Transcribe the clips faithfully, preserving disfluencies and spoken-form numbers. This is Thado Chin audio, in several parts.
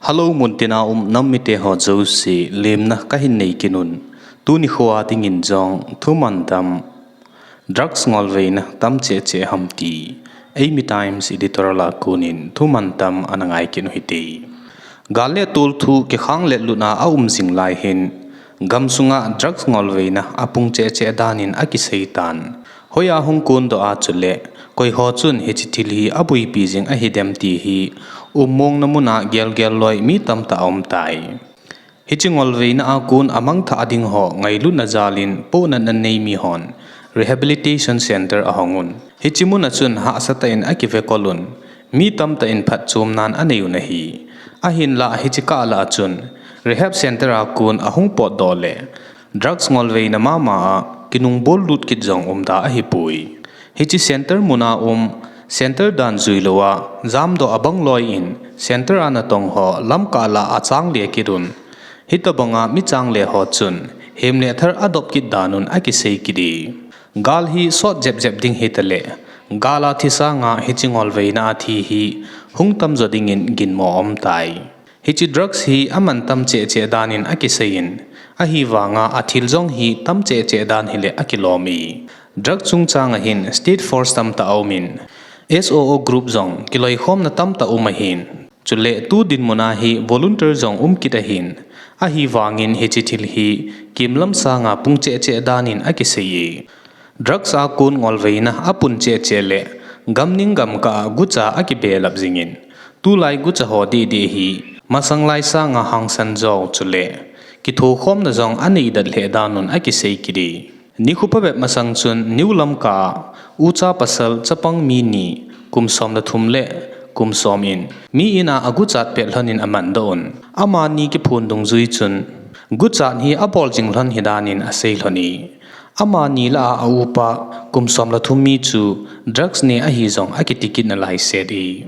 Hello, muntina um nam mite ho jouse, lemna kahin nei kit un. Tuni khoa dingin jong thuman tam, drugs ngolveina tam cheh cheh ham ti, Eimi Times editorial a konin thuman tam ana ngai kit u hite. Gal le tol thu kikhang le lutna a um jing lai hin, gamsunga drugs ngolveina apung cheh cheh danin akisei tan. Hoiya hung kondoh a chule, koiho chun hiche thil hi abuipi jing ahidem ti hi, ummongna muna gelgel loi mi tamtah aum tai. Hiche ngolveina a kon amangthah ding ho ngailutna jalin pohnatna nei mihon rehabilitation center ahong un. Hiche muna chun hahsatah in akivekol un, mi tamtah in phatchomnan anei un ahi. Ahinlah hiche kah lah a chun rehab center a kon ahung potdoh le, drugs ngolveina mama a kinungbol lut kit jong umda ahipoi. Hiche center muna um, center dan juilouva jamdoh abang loi in center a natong ho lamkah lah a changle kit un. Hitobanga mi changle ho chun hemle thar adop kit dan un akisei kit e. Gal hi sot jep jep ding hitaleh, gal a thi sanga hiche ngolveina a thi hi hung tamjo dingin ginmo aum tai. Hiche drugs hi aman tam cheh cheh danin akiseiyin, ahivanga athil jong hi tam cheh cheh dan hileh akilom e. Drug chungchanga hin state force tamtah aumin, S O O group jong kiloikhomna tamtah um ahin. Chule tu dinmuna hi volunteer jong um kit ahin, ahivangin hiche thil hi kimlam sanga pung cheh cheh danin akisei e. Drugs a kon ngolveina apung cheh cheh le, gamning gamkah a gucha akibelap jingin, tulai gucha ho didi hi masang lai sanga hangsan jo chule kithokhomna jong anei dat lheh dan un akisei kit e. Nikho phabep masang chun New Lamka a ucha pasal chapang mi ni, kum som le thum le kum som in, mi in a aguchat pet lhonin amandoh un. Amani kiphon dungjui chun guchat hi abol jing lhon hidanin asei lhon e. Amani lah a aupa kum som le thum mi chu drugs ne ahi jong akiti kit nalai set e.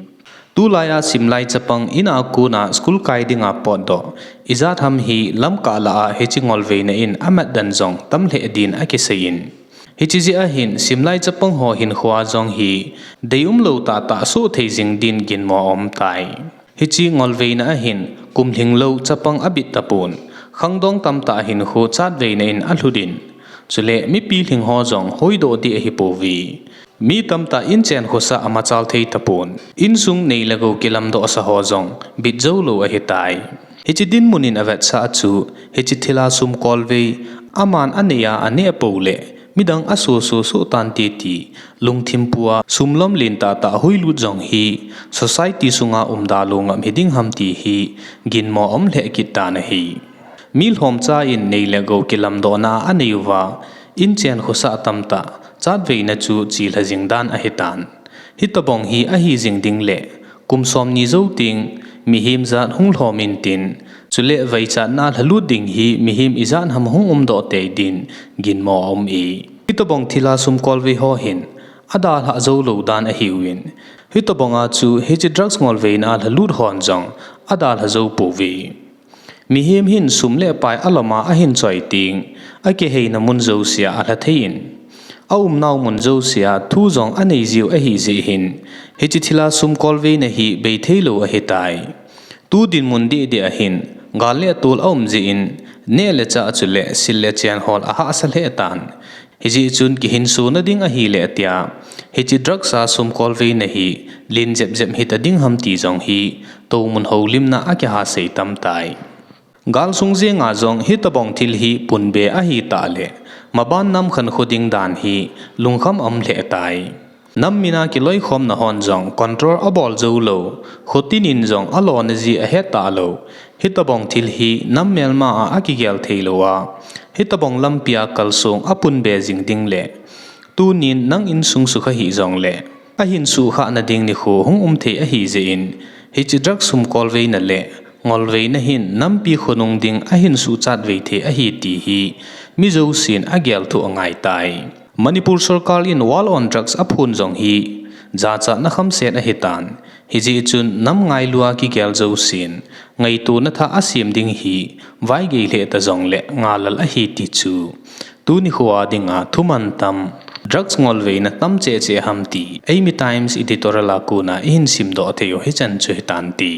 Tulai a simlai chapang in a kona school kai dinga potdoh ijat ham hi lamkah lah a hiche ngolveina in amat dan jong tam lheh din akiseiyin, hiche jeh ahin simlai chapang ho hinkhoa jong hi deium lou tahtah soh thei jing din ginmo aum tai. Hiche ngolveina ahin kum lhinglou chapang abit tapon, khangdong tamtah hinkho chatveina in alhut in, chule mipi lhing ho jong hoidoh ding ahipouve. Mi tamtah inchen khosah amachal thei tapon, insung nei le gou kilamdohsa ho jong bit joulou ahitai. Hiche dinmun in avetsah chu, hiche thila sum kolvei, aman anei a aneh pou le, midang asoso soh tante ti lungthim pua sum lom len tahtah huilut jong hi society sunga umda lou ngap hiding ham ti hi ginmo aum lheh kit tan ahi. Mi lhomcha in nei le gou kilamdohna anei uva, inchen khosah tamtah chatveina chu chelha jing dan ahitan. Hitobang hi ahi jing ding le, kum somni jou teng mihem jat hung lhom intin, chule vaichatna lhalut ding hi mihem ijat ham hung umdoh tei din ginmo aum e. Hitobang thila sum kolvei ho hin adalhah joulou dan ahiuvin, hitobanga chu hiche drugs ngolveina lhalut hon jong adalha jou pouve. Mihem hin sum le pai aloma ahin choi teng, akiheina mun jousea alha thei in, aumnau mun jousea thu jong anei jiu ahi jeh hin, hiche thila sum kolveina hi bei theilou ahitai. Tu dinmun didi ahin, gal le tol aum jeh in, neh le chah chule sil le chen hol ahahsa lheh tan. Hijeh chun kihinsona ding ahile tia, hiche drugs a sum kolveina hi len jep jep hita ding ham ti jong hi, toumun houlimna akihasei tamtai. Galsung jenga jong hitobang thil hi punbe ahitah le, maban nam khankho ding dan hi lungkham aum lheh tai. Nam mina kiloikhomna hon jong control abol joulou, khotin in jong alona ji ahet talou, hitobang thil hi nam melma a akigel theilouva, hitobang lampia kalsong apunbe jing ding le, tunin nang insung sukha hih jongle, ahin suhkhahna ding nikho hung um thei ahi jeh in, hiche drugs sum kolveina le ngolveina hin nampi khonung ding ahin suhchat vei thei ahi ti hi mi jousen agel thoh angaitai. Manipur sorkar in War on Drugs aphon jong hi jachatna khamset ahitan, hijeh chun nam ngailua kigel jousen ngaitona thah asem ding hi vaigei lheh ta jongle ngalal ahi ti chu tuni khoa dinga thuman tam, drugs ngolveina tam cheh cheh ham ti Eimi Times editorial a kona ihin simdoh theiu hichan chu hitante.